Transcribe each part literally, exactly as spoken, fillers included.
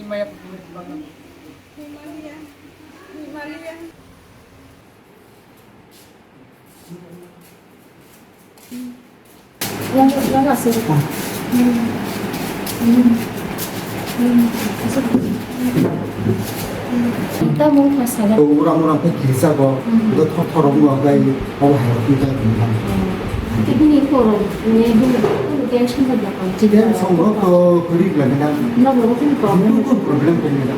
Tamo kha sala. Urang urang khe kirisago, do thor thor rok no gai, abo hai rok khe gai. Tibini khoro, ne, tension da da. Tension rok to kwrwi glai na. Nok rok khe problem. Problem khe na.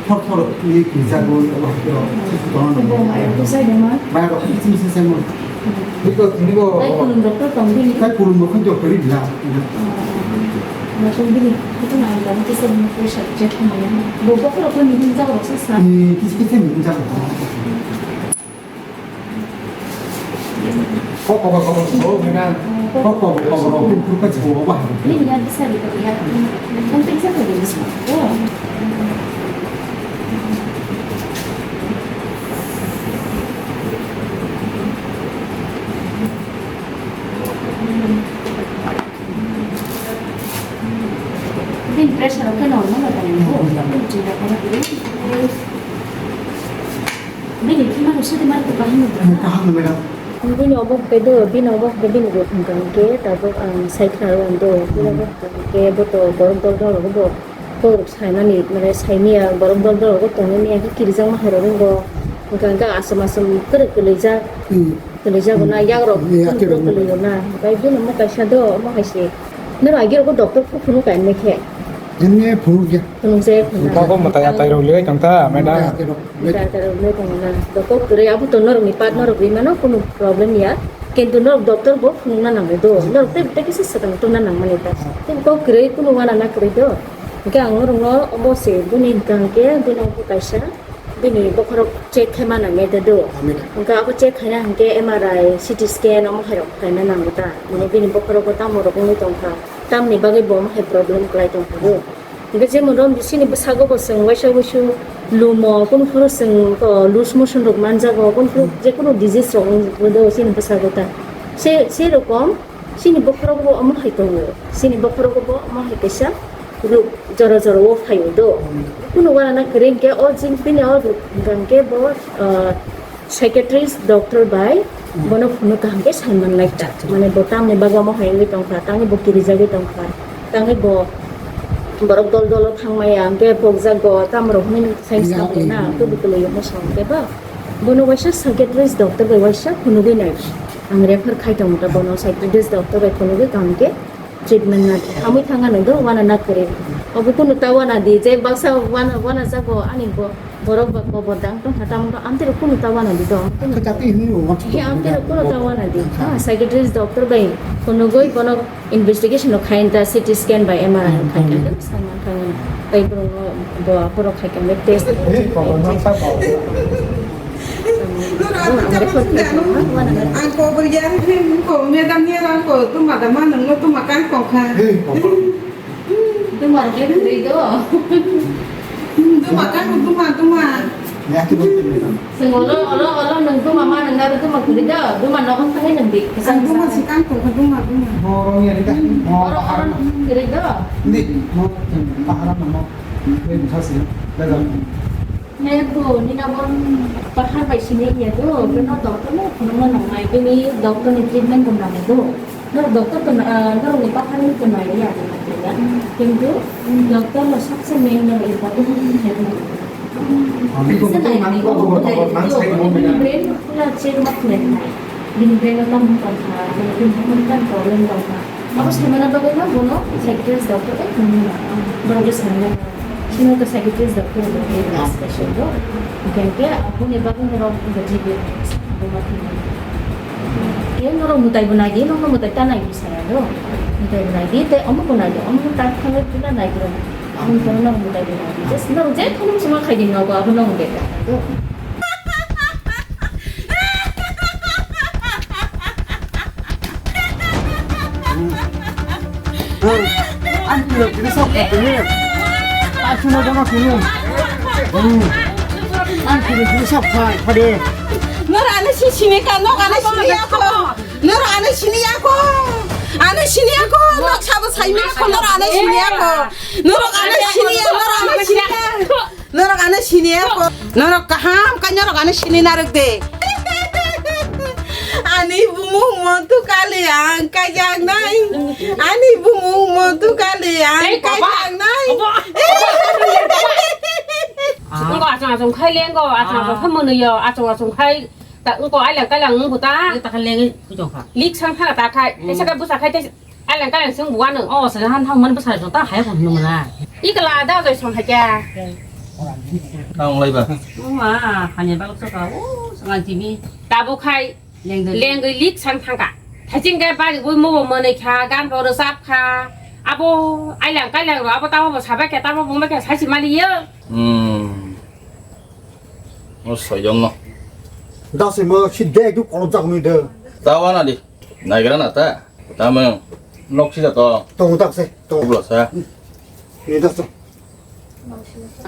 Thor thor ni kijago, abo hai khe rok. Bo mai rok sai de ma. Mai rok khe chini sai mo. Biko, biko. Tai kulum doctor tong bini. Tai kulum bo khan jok kari bila. Na tong bini. Itu na ang kami kisa bini pressure check mo ya. Bo bo ko ko ni bin jago sa sa. Ni kisi kisi ni jago. Kok kok kok kok kok kena. Kok kok kok kok kok kok kok kok. Ini dia bisa gitu ya. Kan bisa gitu. Oh. Bini pressure rok khe normal tong. Bini thima rok sadi mar ko kaham. Kaham, madam. Bini obo khe do, bini obo khe bini bo hwnkha hwnkhe tabuk ang sai khna rw ang do. Bini obo hwnkha hwnkhe bo to borok dol dol rok bo. Borok saimani, mane saimaya, borok dol dol rok tongmani, hwnke kirijakma hai rok wng bo. Hwnka hwnka aswk aswk kwrwi kwlwijak. Hmm. Kwlwijago na, yak rok kwlwijago na. Bai bini omo kaisa do, omo hai se. Nang agi rok doctor khe phunuk kha, ene khe. Ene phunuk ya. Phunuk jaya khuna. Tabuk mwtai atai rok liwi tong ta, madam. Mwtai atai rok liwi tong na. Doctor kwrwi abo to norok ni part norok ri mano, kunu problem ya. Kintu norok doctor bo phunuk na nang do. Norok tei tei kisa swkang tong na nang mani ta. Tei kok kwrwi kunu wana na kwrwi do. Hingke ang norokno obo se, bini hingka hingke bini obo kaisa, bini bokhorok check khe ma nang ya de do. Hingke abo check khaina hingke M R I, C T scan omo khairok khaina nango ta. Mane bini bokhorogo tamo rok wngwi tongkha, tamni bagwi bo omo hai problem kwlai tongkha do. Hingke jemon rom bisini bwsago bo chwng waisa wuisu lumo, kunu phuru chwng, o, loose motion rok manjago, kunu phuru jekunu disease rok wngwi do chini bwsago ta. Se, se rokom, Chini bokhorogo bo omo hai tongo, chini bokhorogo bo omo hai kaisa ruk jora jora o phaio do. Kunu wana na kwrwi hwnkhe o jin bini o ruk hwnkha hwnkhe bo, ah, psychiatrist doctor bai bono phunuk kaham khe saiman lai ta. Mane bo tamni bagwi omo hai wngwi tongkha, tangwi bo kirijagwi tongkha, tangwi bo borok dol dol o thangmaya hwnkhe pokjago, tamo rok hinwi sai swnamya na, tubui kwlwi omo sa hwnkhe ba. Bono waisa psychiatrist doctor bai waisa phunugwi nai. Ang refer khai tongo ta bono psychiatrist doctor bai phunugwi kaham khe treatment na hamwi thang ano do wana na kwrwi. Obo kunu ta wana di je baksa wana, wana jago ani bo borok ba kobor dang tong kha tamo amtero kunu ta wana di do. Khe amtero kunu ta wana di. Ha, psychiatrist doctor bai phunugwi bono Investigation rok khai ta C T scan bai M R I rok khai ta, hmm, saiman khai ta. Tai borok no bo borok khai ta test. Ang ko bo ya, ko madam ni ang ko tu madam ma nang no tu ma kang ko kha. Tu ma ke tu do. Duma kang duma duma. Chwng olo olo olo nwng duma ma nwng aro duma kwrwi do, duma nogo thangwi nwng di. Ang duma si kang tong kha duma duma. Mo rong ya di ka. Mo oro oro bahar. Nwng kwrwi do. Ni mo bahar mo. Ni mo sa si. Daga. Ne bo ni na bon bahar bai sini ya do, beno doctor no phunukna nangnai, bini doctor ni treatment bo nangnai do. Norok doctor to, ah, norokni pathar ni to nai ya, kintu doctor no sabse main no important khe. Bini brain no pura check ma khlai nai. Bini brain no tamo tongkha, bini brain no tamo problem tongkha. Abo saimana bagwi no bono psychiatrist doctor bai phunukna. Borok khe saimana. Sino to psychiatrist doctor bo khe special bo. Hingke aboni bagwi norok bo G B abo ma thangwi. Khe norok mwtai bo nai di, norok mwtai ta nai di saya do. Mwtai bo nai di, tei omo bo nai di, omo ta thangwi pura nai di. Omo to norok mwtai bo nai di. Just norok je thangwi sima khai di nogo abo norok mwtai ta nai do. Ang kilo kilo sok kha tini. Ang kilo kilo sok kha, kha de. Nor ane si sini ka, nok ane sini ako. Nor ane sini ako. Ane sini ako, nok sabo sai mi ako, nor ane sini ako. Nor ane sini, nor ane Norok kaham khe norok ani sini narwk de. Ani bumung montu kali ang kaijaknai. Ani bumung montu kali ang Tei koba. Kaijaknai. Koba. Wngkha achung achung khai lengkho, achung achung khai mwnwi yo, achung achung khai ta wngkha ailang kailang wngkha ta. Wngkha ta kha lengwi kuchung kha. Lik sang kha ta khai, tei saka busa khai tei Alang kalang sung buano. Oh, sa han thang man bwsai jota hai ko nung na. Ikla da doi song hai kya. Tang lai ba. Ma, hanya ba so ka. Oh, sangan timi. Tabu khai. Lengdoi. Lengdoi lik sang thangka. Thajing ga bari bui mo mo ne kha, gan bo rosap kha. Abo alang kalang ro, abo tabo bo sabai kha, tabo bo ma kha, sachi mali yo. Hmm. O soyong no. Da se mo si de du kolom jak mi de. Tawana di. Naigra na ta? Tamo nok sida to. Tong tak se. Tong. Ubla sa. Ni das to.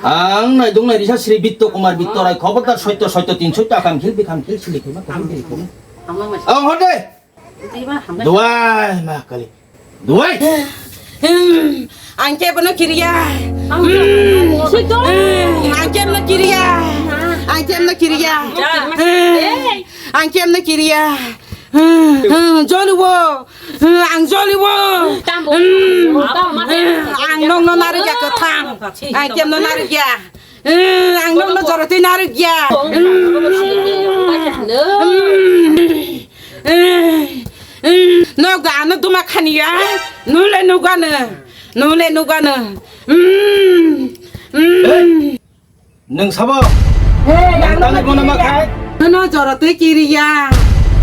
Ang naidong nairisa Sri Bitto Kumar Bitto Rai, khoborda soito soito tin soito akam khil bikam khil sili khil ma khil bikam khil. Ang hode. Duai ma kali. Duai. Ang kebono kiriya. Ang kebono kiriya. Ang kebono kiriya. Ang kebono kiriya. Hmm, hmm, joliwo. Hmm, ang joliwo. Tambo. Hmm, Tambo, mate. Hmm, ang nokno narikya kwthang. Ang kemno narikya. Hmm, ang nokno jorotwi narikya. Hmm. Hmm. Hmm. Hmm. Nok da ano duma khaniya. Nule nugano. Nule nugano. Hmm. Hmm. Nwng sabo? Hey, ang tangwi bono ma khai? Nono joro twi kiriya.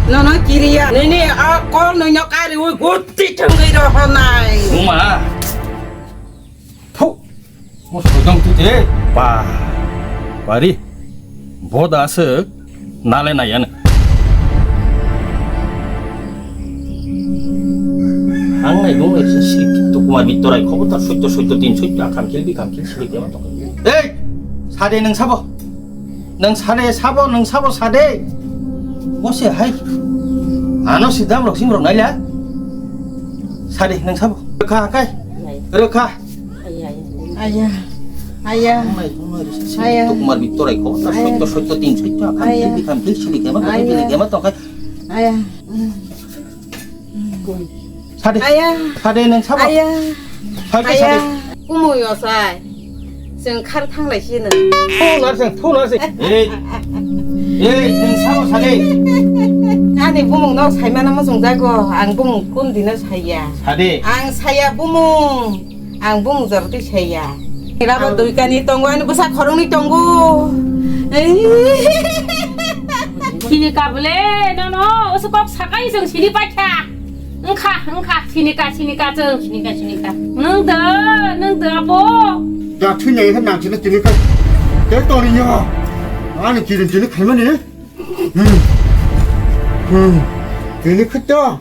Nono kiriya. Nini a kol noino kari ui gutti thangwi rohonai. Uma. Thu. Mo sodong tu te. Pa. Pari. Boda aswk. Nale nai ano. Ang nai bung nai si tu kumar bitorai khobo ta soito soito tin soito akam kil bikam kil sili dema tong. Ei, sade nang sabo. Nang sade sabo, nang sabo sade. Bose hai. Ano si dam rok sim rok naila. Sade nang sabo. Rwkha kai. Rwkha. Aya. Aya. Aya. Kumar bitorai khobo ta soito soito tin soito akam kil bikam kil sili dema tong. Aya. Sade. Aya. Sade nang sabo. Aya. Sade, aya. Sade. Kumu yo sai. Seng khar thang lai sino. Thu na seng, thu na seng. Ei. Ei, nang sabo sade. Ani bumung no sai mana mo song jago. Ang bumung kun dino saya. Sade. Ang saya bumung. Ang bumung jor twi saya. Rabo dui kani tongo, ani bwsa khoroknwi tongo. Sini ka bole, no, no, oso kok sakai jeng sini paikha. Wngkha, wngkha, sini ka, sini ka jeng. Sini ka, sini ka. Nwng de, nwng de abo. Da thwi nai kha nang sini sini ka. Te tori yo. Ani kirin sini khaimani. Hmm. Hmm. Sini khito.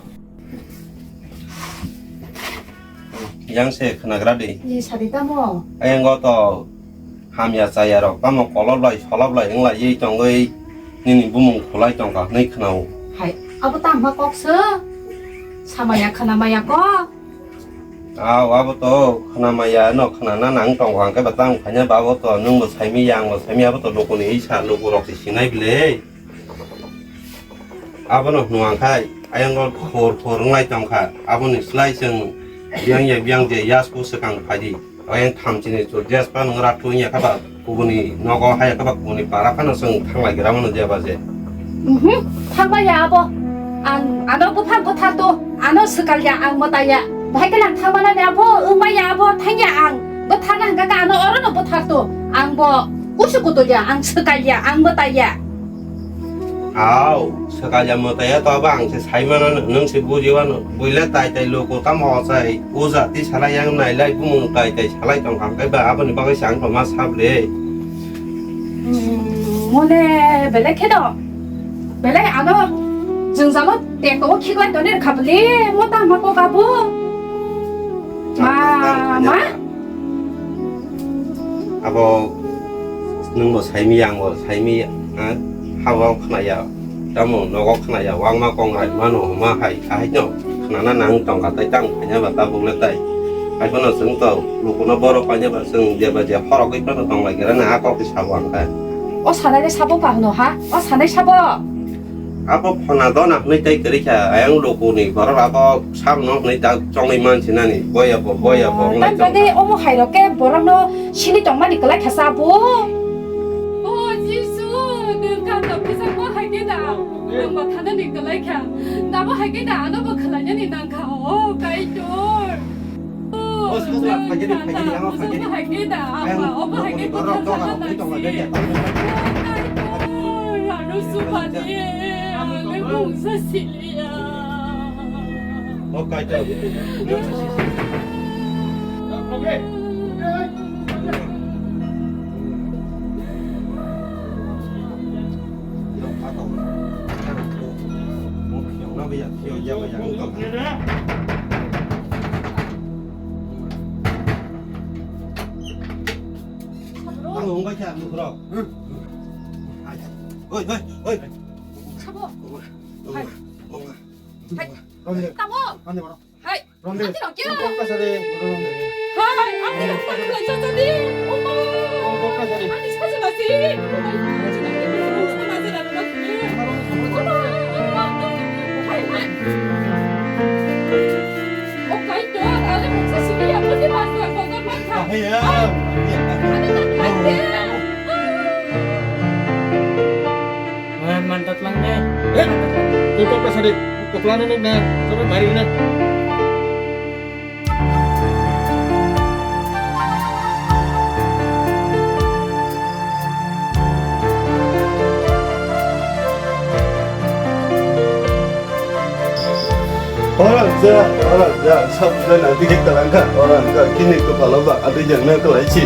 Yang se khnagra di. Ni sadi tamo? Ayang go to hamya chaya rok tamo kolob lai solob lai wng lai ye tongwi nini bumung khulai tong kha hwnwi khnao. Hai, abo tamo kok se? Samaya khnamaya kok? Aw, abo to khnamaya no khnana nang tong kha hwnkhe ba tamo khaina ba abo to nwng bo saimi yang bo saimi abo to lukuni isa lukurok se sinai bile. Abono hwnwi ang khai, ayang go khor khor wnglai tong kha. Aboni slai chwng biyang ya biyang je yasku swkang phaidi. Ayang thamchini chwng jespa nwng rak thung ya kha ba kubuni nogo haya kha ba kubuni para phano chwng thanglai gra mano je ba je. Mhm, thangba ya abo. Ang ano buphang bwthar to, ano swkal ya ang mwtai ya. Bahai khe nang thangmana ni abo, wngma ya abo, thang ya ang. Bwtharna hwnkha khe ano orono bwthar to. Ang bo kusu kutul ya, ang swkal ya, ang mwtai ya. Aw, swkal ya mwtai ya to abo ang se sai mano, nwng se buji mano. Buile tai tai luku tamo ochai, uja ti salai yang nailai bumung tai tai salai tong kha khe ba aboni bagwi se ang tongma sable. Hmm, mone belai khe do. Belai ano jwngjalo tekto khiklai toni rwkha bwle, mo tamo kok abo. Ma, ma. Abo nwng bo saimi, ang bo saimi, ha? Habo khnaya, tamo nogo khnaya, wangma kongrai mano homa hai, ahai no khnana nang tongkha tai tang khaina ba tabuk le tai. Haiphano chwng to lukuno borok painai ba chwng jeba je khorokgwi phano tong lai khe rani a kok se sabo ang khe. O sanai le sabo ba hwno ha? O sanai sabo? Abo phona dona hwnwi tei kwrwi kha, ayang lukuni borok abo sabno hwnwi ta chongwi man sinani, boya bo, boya bo, wng lai tei chong bade kha. Omo hai rok khe borokno sini tongmani kwlai kha sa bo? O Jisu, nwng kanta bwsakma hai khe da, nwng bo thanani kwlai kha, nabo hai khe da, ano bo khwlainani nang kha, o Kaitor. O, sajla, phai khe di, phai khe di, ama phai khe di. Ayang, obo hai khe borok doga rok tong lai khe. O, Kaitor. Ang wngkha khe ang nukhrok. Oi, oi, oi. Sabo. Hai. Hai. Tamo. Hai. Ronde. Ati rok ya. Kok kasari. Hai, ati rok tak kena jajadi. Oma. Kok kasari. Ati saja nasi. Hai, hai. O Kaitor, ale mungsa sini apa sih, Mas? Kok kan, Mas? Bahaya. Ale tak mati. Man, man, tatlang deh. Eh, tutup kasari. Kepala nunuk na. Sampai bari na. Ora ja, ora ja, sab jana dige kalangka, ora ja, kini kepala ba, adi jang na kalai chi.